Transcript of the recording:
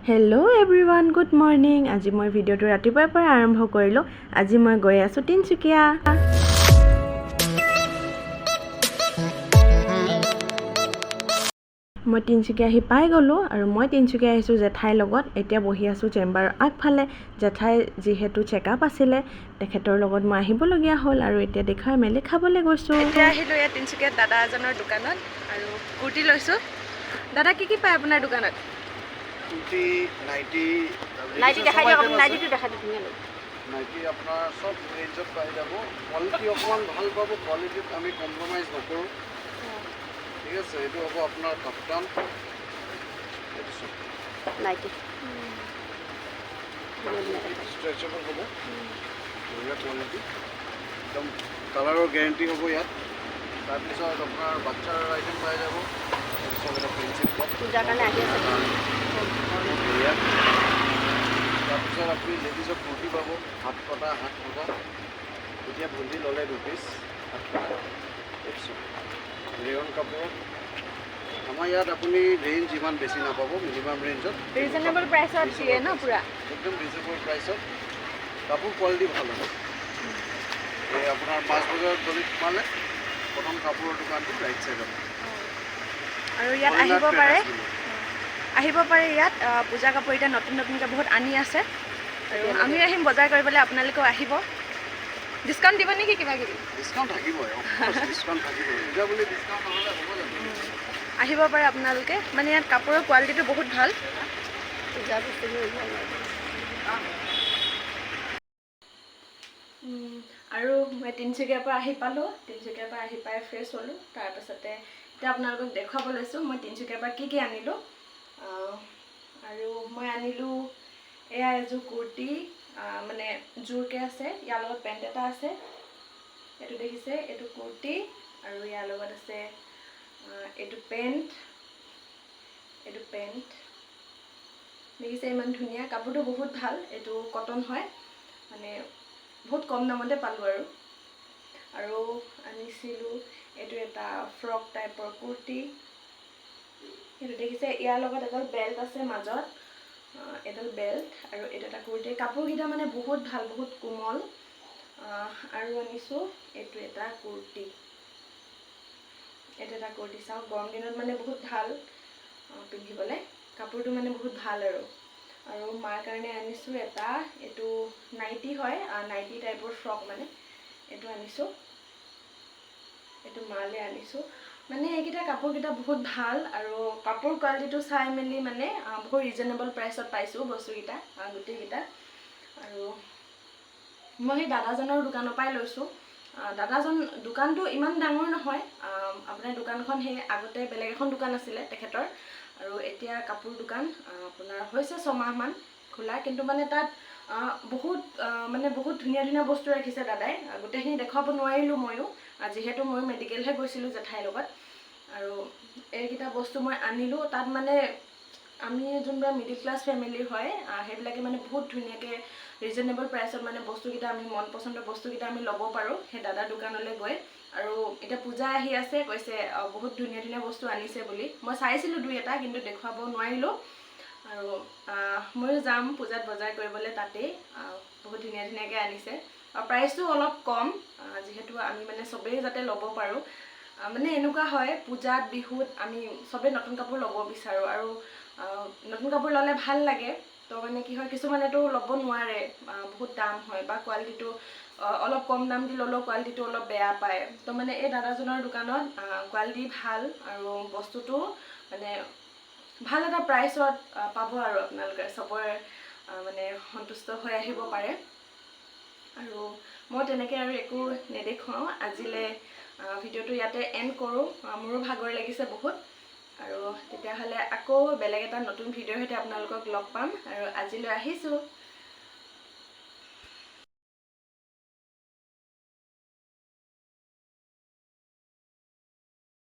Hello everyone, good morning. আজি মই ভিডিঅ'টো ৰাতিপুৱাৰ পৰা আৰম্ভ কৰিলোঁ। আজি মই গৈ আছোঁ তিনিচুকীয়া। মই তিনিচুকীয়া আহি পাই গ'লোঁ আৰু মই তিনিচুকীয়া আহিছোঁ জেঠাইৰ লগত। এতিয়া বহি আছোঁ চেম্বাৰৰ আগফালে। জেঠাই যিহেতু চেকআপ আছিলে, তেখেতৰ লগত মই আহিবলগীয়া হ'ল আৰু এতিয়া দেখুৱাই মেলি খাবলৈ গৈছোঁ। এতিয়া আহিলোঁ ইয়াত তিনিচুকীয়াত দাদা এজনৰ দোকানত আৰু কুৰ্তি লৈছোঁ। দাদা, কি কি পায় আপোনাৰ দোকানত? কুৰ্তি, নাইটি। নাইটি দেখাই দিয়ক আপুনি। নাইটিটো দেখাই দিয়ক, ধুনীয়া লাগিব। নাইটি আপোনাৰ চব ৰেঞ্জত পাই যাব। কোৱালিটি অকণমান ভাল পাব, কোৱালিটিত আমি কম্প্ৰমাইজ নকৰোঁ। ঠিক আছে, এইটো হ'ব আপোনাৰ কাপ্তান, এইটো চব। নাইটি ধুনীয়া ধুনীয়া দেখাই। ষ্ট্ৰেচেবল হ'ব, বঢ়িয়া কোৱালিটি, একদম কালাৰৰ গেৰেণ্টি হ'ব ইয়াত। তাৰপিছত আপোনাৰ বাচ্ছাৰ আইটেম পাই যাব। এইটো চব এটা পেঞ্চিল টপ। পূজাৰ কাৰণে আহি আছে। বঢ়িয়া। তাৰপিছত আপুনি লেডিজৰ কুৰ্তি পাব, হাত কটা, হাত থকা। এতিয়া ভণ্টি ল'লে দুপিচ হাত কটা। এইটো চাওক, ৰেয়ন কাপোৰত। আমাৰ ইয়াত আপুনি ৰেঞ্জ ইমান বেছি নাপাব, মিনিমাম ৰেঞ্জত। ৰিজনেবল প্ৰাইচত দিয়ে ন পূৰা? একদম ৰিজনেবল প্ৰাইচত, কাপোৰ কোৱালিটি ভাল হ'ব। এই আপোনাৰ মাছ বজাৰত গলিত সোমালে প্ৰথম কাপোৰৰ দোকানটো ৰাইট চাইডত। আৰু ইয়াত আহিব পাৰে, আহিব পাৰে ইয়াত। পূজা কাপোৰ এতিয়া নতুন নতুনকৈ বহুত আনি আছে আৰু আমিও আহিম বজাৰ কৰিবলৈ, আপোনালোকেও আহিব। ডিছকাউণ্ট দিব নেকি কিবা কিবি? ডিছকাউণ্ট থাকিবই, ডিছকাউণ্ট থাকিবই। পূজা বুলি ডিছকাউণ্ট নহ'লে হ'ব জানো? আহিব পাৰে আপোনালোকে। মানে ইয়াত কাপোৰৰ কোৱালিটিটো বহুত ভাল। পূজাৰ বস্তুবোৰ ভাল লাগে। আৰু মই তিনিচুকীয়াৰ পৰা আহি পালোঁ। তিনিচুকীয়াৰ পৰা আহি পাই ফ্ৰেছ হ'লোঁ। তাৰপাছতে এতিয়া আপোনালোকক দেখুৱাব লৈছোঁ মই তিনিচুকীয়াৰ পৰা কি কি আনিলোঁ। আৰু মই আনিলোঁ এয়া এযোৰ কুৰ্তি, মানে জোৰকৈ আছে, ইয়াৰ লগত পেণ্ট এটা আছে। এইটো দেখিছে, এইটো কুৰ্তি আৰু ইয়াৰ লগত আছে এইটো পেণ্ট। এইটো পেণ্ট দেখিছে, ইমান ধুনীয়া। কাপোৰটো বহুত ভাল, এইটো কটন হয়। মানে বহুত কম দামতে পালোঁ। আৰু আৰু আনিছিলোঁ এইটো এটা ফ্ৰক টাইপৰ কুৰ্তি। এইটো দেখিছে, ইয়াৰ লগত এডাল বেল্ট আছে মাজত, এডাল বেল্ট আৰু এইটো এটা কুৰ্তি। কাপোৰকেইটা মানে বহুত ভাল, বহুত কোমল। আৰু আনিছোঁ এইটো এটা কুৰ্তি। এইটো এটা কুৰ্তি চাওক, গৰম দিনত মানে বহুত ভাল পিন্ধিবলৈ। কাপোৰটো মানে বহুত ভাল। আৰু আৰু মাৰ কাৰণে আনিছোঁ এটা, এইটো নাইটি হয়, নাইটি টাইপৰ ফ্ৰক মানে এইটো আনিছোঁ। এইটো মালৈ আনিছোঁ। মানে এইকেইটা কাপোৰকেইটা বহুত ভাল আৰু কাপোৰ কোৱালিটিটো চাই মেলি মানে বহুত ৰিজনেবল প্ৰাইচত পাইছোঁ বস্তুকেইটা, গোটেইকেইটা। আৰু মই সেই দাদাজনৰ দোকানৰ পৰাই লৈছোঁ। দাদাজন দোকানটো ইমান ডাঙৰ নহয়। আপোনাৰ দোকানখন সেই আগতে বেলেগ এখন দোকান আছিলে তেখেতৰ আৰু এতিয়া কাপোৰ দোকান আপোনাৰ হৈছে 6 মাহমান খোলা। কিন্তু মানে তাত বহুত মানে বহুত ধুনীয়া ধুনীয়া বস্তু ৰাখিছে দাদাই। গোটেইখিনি দেখুৱাব নোৱাৰিলোঁ ময়ো, যিহেতু ময়ো মেডিকেলহে গৈছিলোঁ জেঠাইৰ লগত। আৰু এইকেইটা বস্তু মই আনিলোঁ। তাত মানে আমি যোনবিলাক মিডিল ক্লাছ ফেমিলিৰ হয়, সেইবিলাকে মানে বহুত ধুনীয়াকৈ ৰিজনেবল প্ৰাইচত মানে বস্তুকেইটা আমি মন পচন্দৰ বস্তুকেইটা আমি ল'ব পাৰোঁ সেই দাদাৰ দোকানলৈ গৈ। আৰু এতিয়া পূজা আহি আছে, কৈছে বহুত ধুনীয়া ধুনীয়া বস্তু আনিছে বুলি। মই চাইছিলোঁ দুই এটা, কিন্তু দেখুৱাব নোৱাৰিলোঁ। আৰু ময়ো যাম পূজাত বজাৰ কৰিবলৈ তাতেই। বহুত ধুনীয়া ধুনীয়াকৈ আনিছে আৰু প্ৰাইচটো অলপ কম, যিহেতু আমি মানে চবেই যাতে ল'ব পাৰোঁ। মানে এনেকুৱা হয়, পূজাত, বিহুত আমি চবেই নতুন কাপোৰ ল'ব বিচাৰোঁ আৰু নতুন কাপোৰ ল'লে ভাল লাগে। তো মানে কি হয়, কিছুমানেতো ল'ব নোৱাৰে, বহুত দাম হয় বা কোৱালিটিটো অলপ কম দাম দি ল'লেও কোৱালিটিটো অলপ বেয়া পায়। তো মানে এই দাদাজনৰ দোকানত কোৱালিটি ভাল আৰু বস্তুটো মানে ভাল এটা প্ৰাইচত পাব আৰু আপোনালোকে চবৰে মানে সন্তুষ্ট হৈ আহিব পাৰে। আৰু মই তেনেকৈ আৰু একো নেদেখুৱাওঁ আজিলৈ। ভিডিঅ'টো ইয়াতে এণ্ড কৰোঁ। মোৰো ভাগৰ লাগিছে বহুত। আৰু তেতিয়াহ'লে আকৌ বেলেগ এটা নতুন ভিডিঅ'ৰ সৈতে আপোনালোকক লগ পাম আৰু আজিলৈ আহিছোঁ।